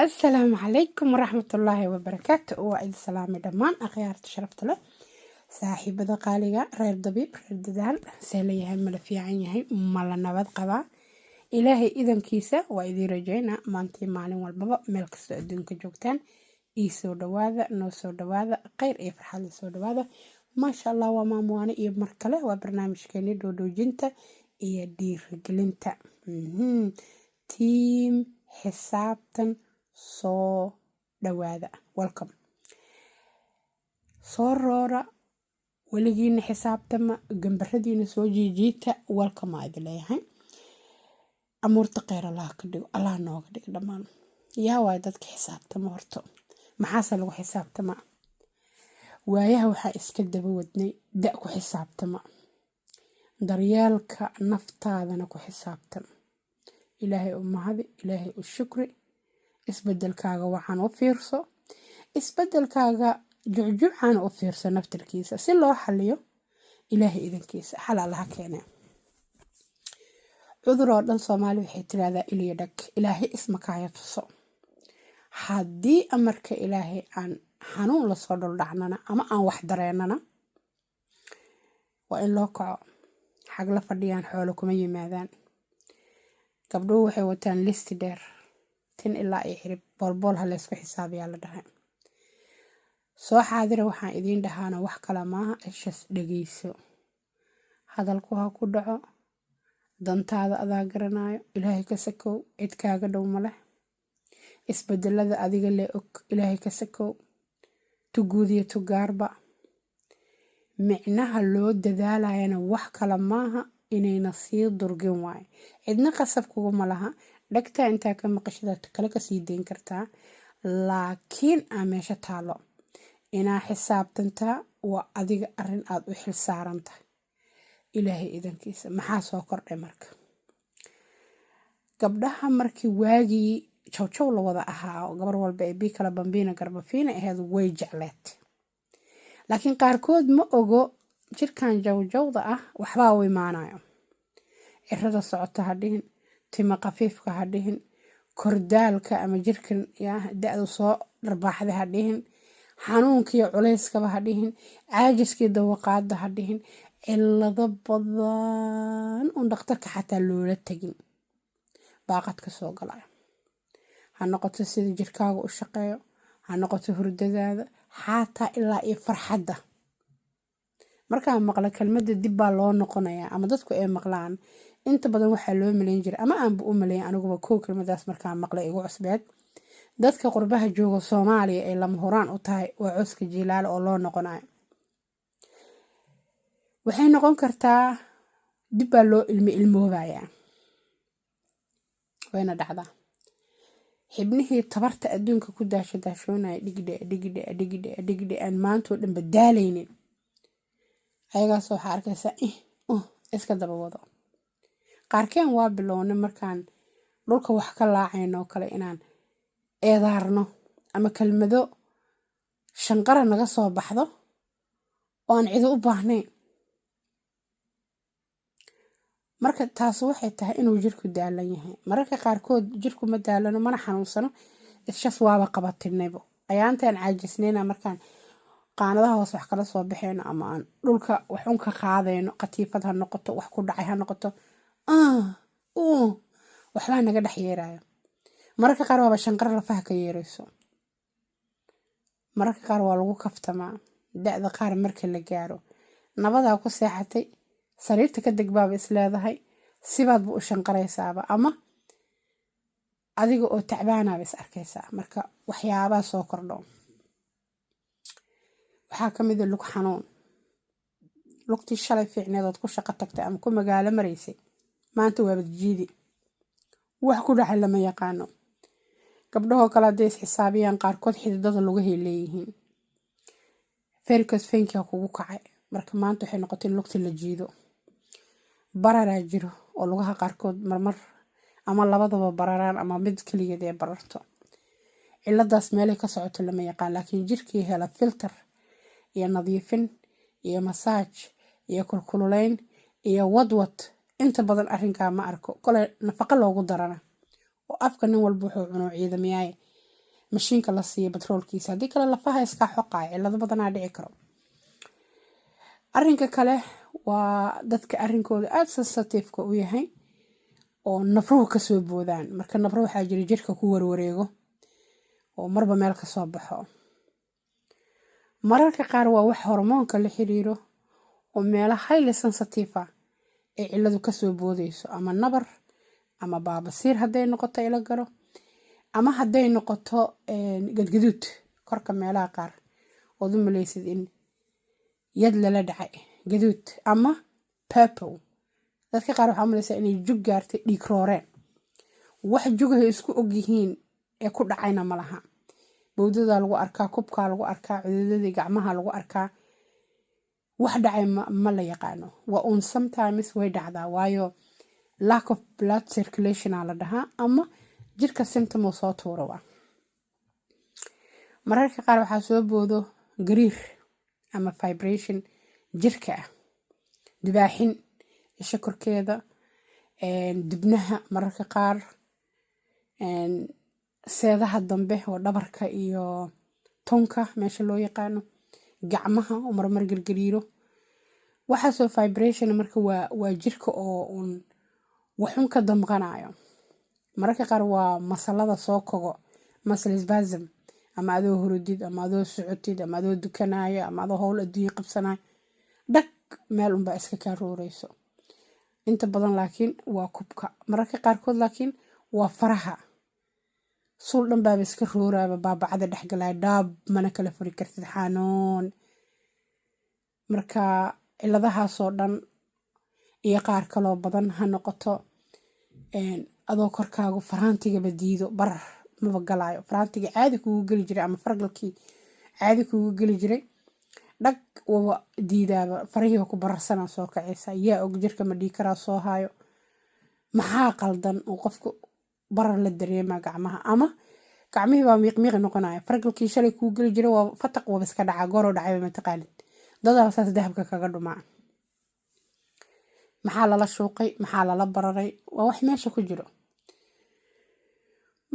Asalaamu calaykum waraxmatullaahi wabarakaatu. Waa idin salaamay dhammaan akhyaarta sharafta leh, saaxiibada qaaliga, reer dabiib, reer dadaal. See leeyahay? Mala fiican yahay? Mala nabad qabaa? Ilaahay idankiisa waa idiin rajaynaa maantii maalin walbaba meel kastoo adduunka joogtaan. Ii soo dhawaada, noo soo dhawaada, kheyr iyo farxad la soo dhawaada. Maasha Allah, waa maamuwaane iyo mar kale waa barnaamijkeeni dhoodhoojinta iyo dhiirigelinta. Team xisaabtan, soo dhawaada, welcome. Soo roora, weligiina xisaabtama, gambaradiina soo jiijiita. Welcome aa idin leeyahay. Amuurta kheyr Allah ka dhigo, Allah nooga dhigo dhammaan. Yaa waay dadka xisaabtama horto? Maxaase lagu xisaabtama? Waayaha waxaa iska daba wadnay da' ku xisaabtama, daryeelka naftaadana ku xisaabtan. Ilaahay u mahadi, Ilaahay u shukri. Isbedelkaaga waxaan u fiirso, isbedelkaaga jucjucaan u fiirso naftarkiisa si loo xaliyo. Ilaahay idankiisa xal Allaha keene. Cudur oo dhan Soomaali waxay tiraahdaa iliyo dhag. Ilaahay ismakaaya tuso. Haddii amarka Ilaahay aan xanuun lasoo dhuldhacnana ama aan wax dareennana, waa in loo kaco. Xag la fadhiyaan xoolo kuma yimaadaan. Gabdhuhu waxay wataan listi dheer, tin ilaa iyo xirib boolbool ha laysku xisaabiyaa la dhahay. Soo xaadira, waxaan idiin dhahaana wax kale maaha, ishas dhegeyso, hadalku ha ku dhaco. Dantaada adaa garanayo. Ilaahay ka sakow, cid kaaga dhow ma leh. Isbedelada adiga lee og, Ilaahay ka sakow, tuguudiyo tugaarba. Micnaha loo dadaalayana wax kale maaha, inayna sii durgin waayo. Cidna qasab kuguma laha. Dhagtaa intaa ka maqashada kale kasii dayn kartaa, laakiin aa meesha taalo inaa xisaabtantaa. Waa adiga arin aada u xil saaran tahay. Ilaahay idankiisa, maxaa soo kordhay? Marka gabdhaha markii waagii jawjaw la wada ahaa oo gabar walba ee bii kala bambiina garbafiina ahayd, way jecleed, laakiin qaarkood ma ogo jirkan jawjawda ah waxbaa u imaanayo. Cirada socota ha dhihin, tima khafiifka ha dhihin, kordaalka ama jirkan da-du soo dharbaaxda ha dhihin, xanuunkiiyo culayskaba ha dhihin, caajiskii dawaqaada ha dhihin, cilado badan uun dhakhtarka xataa loola tegin baaqad ka soo galaya. Ha noqoto sida jirkaaga u shaqeeyo, ha noqoto hurdadaada, xataa ilaa iyo farxadda. Markaa maqla kelmadda dib baa loo noqonayaa ama dadku ay maqlaan, inta badan waxaa loo malayn jiray, ama aanba u malayn aniguba kow, kelmadaas markaa maqlay igu cusbeed, dadka qurbaha jooga Soomaaliya ay lama huraan u tahay waa cooska jiilaal oo loo noqonayo. Waxay noqon kartaa dib baa loo ilmi ilmoobayaa, wayna dhacdaa. Xibnihii tabarta adduunka ku daasho daashoonaya, dhigdhe dhigdhe dhigdhe dhigdhe, aan maantoo dhan badaalaynin, ayagaas waxaa arkaysaa iska daba wado. Qaarkeen waa bilownay markaan dhulka wax ka laacayno oo kale inaan eedaarno ama kelmado shanqara naga soo baxdo oo aan cido u baahnayn. Marka taas waxay tahay inuu jirku daalan yahay. Mararka qaarkood jirku ma daalano mana xanuunsano, ishas waaba qabatinaybo ayaantaan caajisnayna. Markaan qaanadaha hoos wax kala soo baxayno ama aan dhulka wax un ka qaadayno, qatiifad ha noqoto, wax ku dhacay ha noqoto, waxbaa naga dhex yeerayo. Mararka qaar waaba shanqar lafaha ka yeerayso. Mararka qaar waa lagu kaftamaa da-da qaar marka la gaaro. Nabadaa ku seexatay, sariirta ka deg baaba is leedahay, sibaadba u shanqaraysaaba, ama adiga oo tacbaanaaba is arkaysaa. Marka waxyaabaa soo kordho waxaa ka mid a lug xanuun. Lugtii shalay fiicneed ood ku shaqo tagtay ama ku magaalo maraysay, maanta waabad jiidi. Wax ku dhacay lama yaqaano. Gabdhahoo kale hadday is xisaabiyaan, qaarkood xididada lugahay leeyihiin, varicose vein-ka kugu kacay. Marka maanta waxay noqotay in lugta la jiido. Bararaa jiro oo lugaha qaarkood marmar ama labadaba bararaan ama mid keligeed ee bararto. Ciladaas meelay ka socoto lama yaqaan, laakiin jirkii hela filter iyo nadiifin iyo massage iyo kulkululeyn iyo wadwad, inta badan arrinkaa ma arko. Kole nafaqa loogu darana oo afka nin walba wuxuu cuno ciidamiyaaye. Mashiinka la siiyo batroolkiisa, haddii kale lafaha iskaa xoqaaya, cilado badanaa dhici karo. Arrinka kale waa dadka arrinkooda aada sensitive-ka u yahay oo nabruhu kasoo boodaan. Marka nabro waxaa jira jirka ku warwareego oo marba meel kasoo baxo. Mararka qaar waa wax hormoonka la xiriiro oo meelo highly sensitive ah ee ciladu kasoo boodeyso, ama nabar ama baabasiir hadday noqoto ila garo, ama hadday noqoto gadgaduud korka meelaha qaar ood u maleysid in yad lala dhacay, gaduud ama purple. Dadka qaar waxaa umaleysaa inay jug gaartay, dhiig rooreen, wax jugahay isku ogyihiin ee ku dhacayna ma laha. Bowdadaa lagu arkaa, kubkaa lagu arkaa, cududadii gacmaha lagu arkaa, wax dhacay ma la yaqaano. Waa uun sometimes way dhacdaa, waayo lack of blood circulation aa la dhahaa ama jirka symptom uu soo tuuro. Waa mararka qaar waxaa soo boodo gariir ama vibration jirka ah, dibaaxin isha korkeeda, dibnaha, mararka qaar seedaha dambe oo dhabarka iyo tunka meesha loo yaqaano, gacmaha oo marmar gargariiro. Waxaasoo vibration marka waa jirka oo uun waxun ka damqanayo. Mararka qaar waa masalada soo kogo, muscle spasm, ama adoo hurudid, ama adoo socotid, ama adoo dukanayo, ama adoo howl adduunye qabsanayo, dhag meel unbaa iska kaa rooreyso. Inta badan laakiin waa kubka. Mararka qaarkood laakiin waa faraha, suul dhan baaba iska rooraaba, baabacada dhexgalaya, dhaab, mana kala furi kartid, xanuun. Marka ciladahaasoo dhan iyo qaar kaloo badan ha noqoto, adoo korkaagu faraantigaba diido, barar maba galaayo, faraantiga caadi kugu geli jiray ama fargalkii caadi kugu geli jiray, dhag waba diidaaba, farahiiba ku bararsanaa soo kacaysa. Yaa og jirka ma dhii karaa soo haayo? Maxaa qaldan uu qofku barar la dareemaa gacmaha, ama gacmihii baa miiqmiiqi noqonaya? Fargalkii shalay kuu geli jiray waa fataq, waba iska dhacaa, gooroo dhacayba mataqaanid. Dadaa saas dahabka kaga dhumaa. Maxaa lala shuuqay? Maxaa lala bararay? Waa wax meesha ku jiro.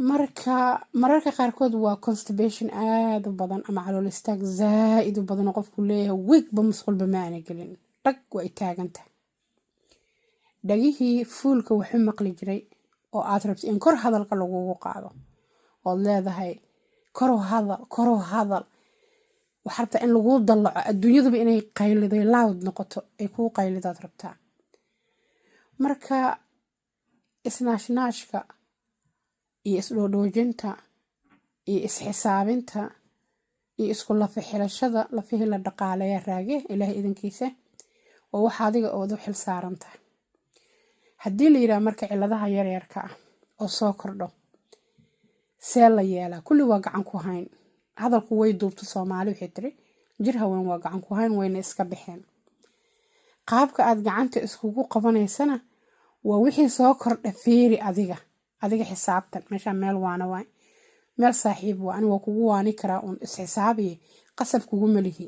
Marka mararka qaarkood waa constipation aada u badan ama calool istaag zaa-id u badan oo qofku leeyahay wiigba musqulba ma aana gelin, dhag waa i taagantahay. Dhagihii fuulka waxu maqli jiray oo aad rabto in kor hadalka lagugu qaado, ood leedahay korow hadal, korow hadal, waxaa rabtaa in laguu dallaco, adduunyaduba inay qayliday, loud noqoto, ay kuu qaylidaad rabtaa. Marka isnaashnaashka iyo isdhoodhoojinta iyo isxisaabinta iyo isku lafa xirashada, lafihii la dhaqaaleeya raage, Ilaahay idankiisa, oo waxa adiga ood u xil saaran tahay. Haddii la yidhaha marka ciladaha yaryarka ah oo soo kordho see la yeelaa? Kulli waa gacan ku hayn. Hadalku way duubto Soomaali, waxay tiri jir haween waa gacan ku hayn, wayna iska baxeen. Qaabka aad gacanta iskugu qabanaysana waa wixii soo kordha fiiri. Adiga xisaabtan meeshaa meel waana waay, meel saaxiib waa, ani waa kugu waani karaa uun, isxisaabiye, qasab kuguma lihi.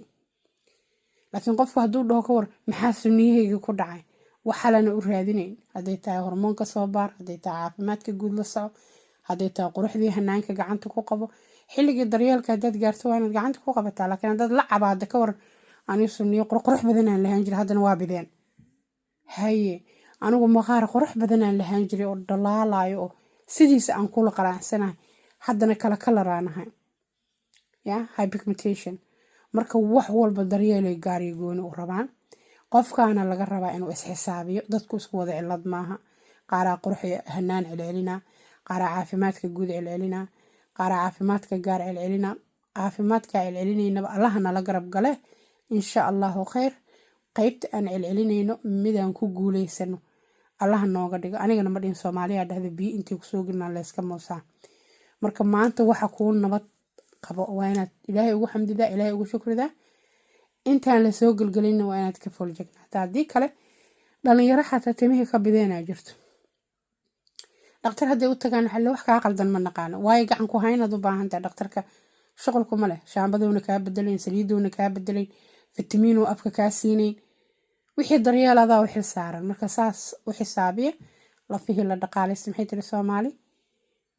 Laakiin qofku hadduu dhaho ka war maxaa sunniyahayga ku dhacay, waxalana u raadinayn, hadday tahay hormoonka soo baar, hadday tahay caafimaadka guud la soco, hadday tahay quruxdii hanaanka gacanta ku qabo, xilligii daryeelka haddaad gaarto waa inaad gacanta ku qabataa. Laakiin haddaad la cabaado, ka war anigu sunniyo qurqurux badanaan lahaan jiray, haddana waa bideen, haye, anigu maqaar qurux badanaan lahaan jiray oo dhalaalayo oo sidiisa aan kula qanaacsanahay, haddana kala kalaraanahay ya hypigmentation. Marka wax walba daryeelay gaariyo gooni u rabaan. Qofkaana laga rabaa inuu isxisaabiyo. Dadku isku wada cilad maaha. Qaaraa qurux hanaan celcelinaa, qaaraa caafimaadka guud celcelinaa, qaaraa caafimaadka gaar celcelinaa. Caafimaadka celcelinaynaba Allaha nala garab gale, insha Allahu khayr. Qaybta aan celcelinayno midaan ku guuleysano Allaha nooga dhigo. Anigana ma dhihin, Soomaaliya dhahda biyo intay kusoo gelinaa layska moosaa. Marka maanta waxa kuu nabad qabo waa inaad Ilaahay ugu xamdidaa, Ilaahay ugu shukridaa. Intaan lasoo gelgelinna waa inaad ka fooljegnaataa. Haddii kale dhalinyaro xataa timihii ka bideenaa jirto, dhaktar hadday u tagaan waxaa wax kaa qaldan ma naqaano, waayo gacan ku haynaad u baahan tahay. Dhaktarka shuqulkuma leh, shaambaduuna kaa bedelayn, saliiduuna kaa bedelayn, fitamiinuu afka kaa siinayn, wixii daryeeladaa u xil saaran. Marka saas u xisaabiya lafihii la dhaqaalaysta. Maxay tiri Soomaali?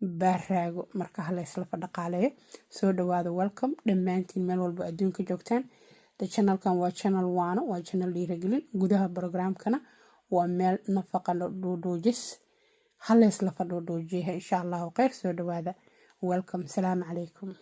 Baaraago marka halayslafa dhaqaaleeyo. Soo dhawaada, welcome dhammaantiin meel walba adduunka joogtaan. De channelkan waa channel waano, waa channel dhiiragelin. Gudaha programkana waa meel nafaqa dhuudhuujis, halayslafa dhuudhuujiyaha, insha Allahu kheyr. Soo dhawaada, welcome, salaamu calaykum.